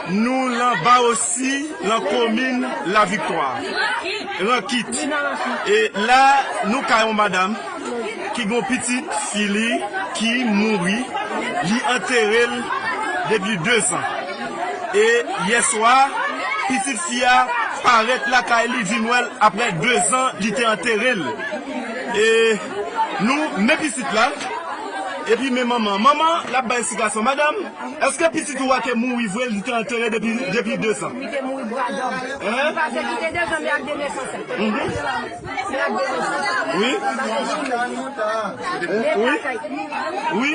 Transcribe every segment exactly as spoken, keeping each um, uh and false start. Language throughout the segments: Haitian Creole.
Nou lan Bawosi, lan komin Laviktwa, Rankit. E la, nou kay yon madanm ki gen yon pitit fi li ki mouri, li antere l depi de zan. E yè swa, pitit fi a parèt lakay li, vin wè l apre de zan li te antere l. E nou men pitit la, epi men manman. Manman, l ap bay esplikasyon. Madanm, èske pitit ou a te mouri vre, li te antere depi, depi de zan? Li te mouri bradòm. Hein? Li pa te kite de zan, men ak de nesans. Mhm. Men ak de nesans. Wi. Wi. Wi. Wi.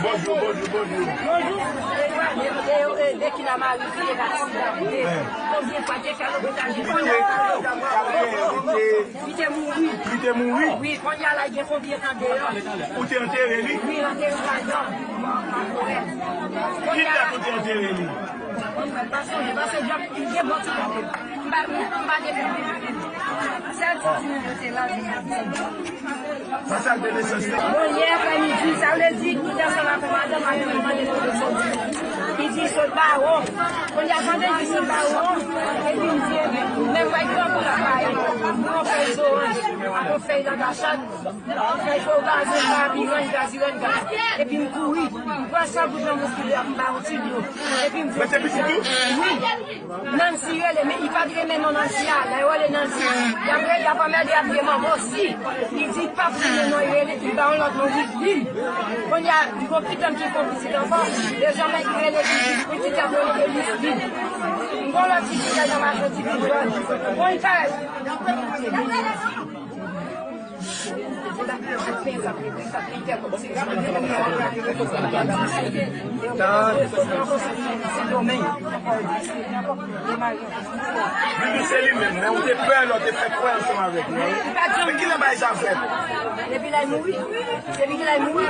Bonjou, bonjou, bonjou. Bonjou. De, de, de ki la mari ki te aksidan. Konbyen fwa te fè lopital? Li te mouri. Li te mouri? Wi, kounye a la, gen konbyen tan deyò? Ou te antere li? Wi, antere li ladan. Ki dat ou te antere li? M pa sonje, paske djòb, li gen bon ti kote. M pa, m pa gen pwoblèm. Sèl ti timoun yo te la, li te la. Sa, sa te nesesè. Bon, yè aprèmidi, sa vle di, li te ansanm avèk madanm, madanm li mande pou yo soti. Li di, sot Bawon. Kounye a, pandan li sot Bawon, epi m di, men m wè granmoun la pa ye. Mwen yon fèy zoranj, ak yon fèy langachat, yon fèy fowazon, pa piranj, gazirèn, gaz. Epi m kouri, m pran san goud nan bouch li, m ba yon ti dlo. Epi m di, mete pitit ou? Wi. Nancy rele, men li pa t renmen non Nancy a. Lè yo rele Nancy, y ap rele, y ap anmède, y ap rele manman osi. Li di, li p ap renmen non, li rele, li ba yon lòt non, Ridlin. Kounye a, li gon pitit ki fè pitit ankò. Lè zanmi ki rele, li di, pitit ap rele Ridlin. Gon lòt ti fi nan mache, ti fi jòn. Bon, li parèt. Li di se li menm, men ou te pè lè w te fè kwè ansanm avèk li. Men kilè bagay sa fèt? Depi lè l mouri. Depi kilè l mouri.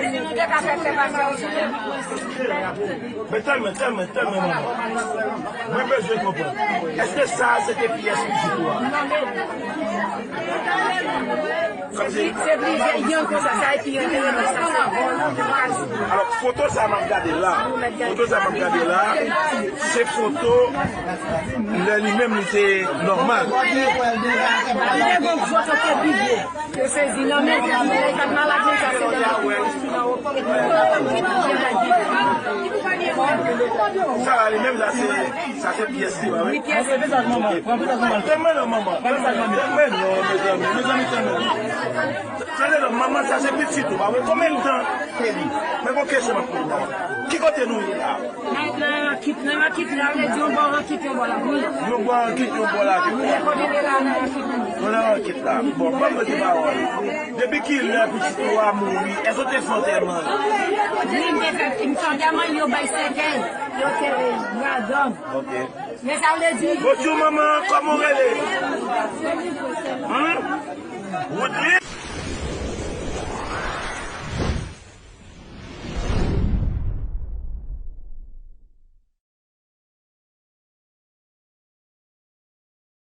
Si nou te ka fè fè pasyans. Men tèlman, tèlman, tèlman manman. Mwen bezwen konprann. Èske sa a se te pyès pitit ou a? Se pli-, se plizyè, gen konsa, sa e pi enteresan, sa se vòl. Alò, foto sa m ap gade la, foto sa m ap gade la, se foto lè li menm li te nòmal. Li te gon gwo tòtè pi gwo. Yo sezi nan men, lè l t ap malad, men sa se lè l t ap malad. Sa la, li menm la, se, sa se pyès li, wi. Wi, pyès. Pran visaj manman, pran visaj manman. Tèlman non, manman. Pran visaj manman. Tèlman non, mezanmi, mezanmi, tèlman non. Tande non, manman, sa se pitit ou, pa vre? Konbyen tan? Men gon kesyon m ap poze w. Ki kote nou ye la? Nan, nan Rankit, nan Rankit la, vle di yon bò Rankit, yon bò Lavi. Yon bò Rankit, yon bò Lavi. Wi, lè kote de la, nan Rankit. Nou nan Rankit la. Bon, ban m di pawòl. Depi kilè pitit ou a mouri? Èske w te fè antèman? Wi, m te fè, m fè antèman, yo bay sèkèy, yo te bradòm. Ok. Men sa vle di. Bonjou, manman, kòman w rele? Hein? Woodley?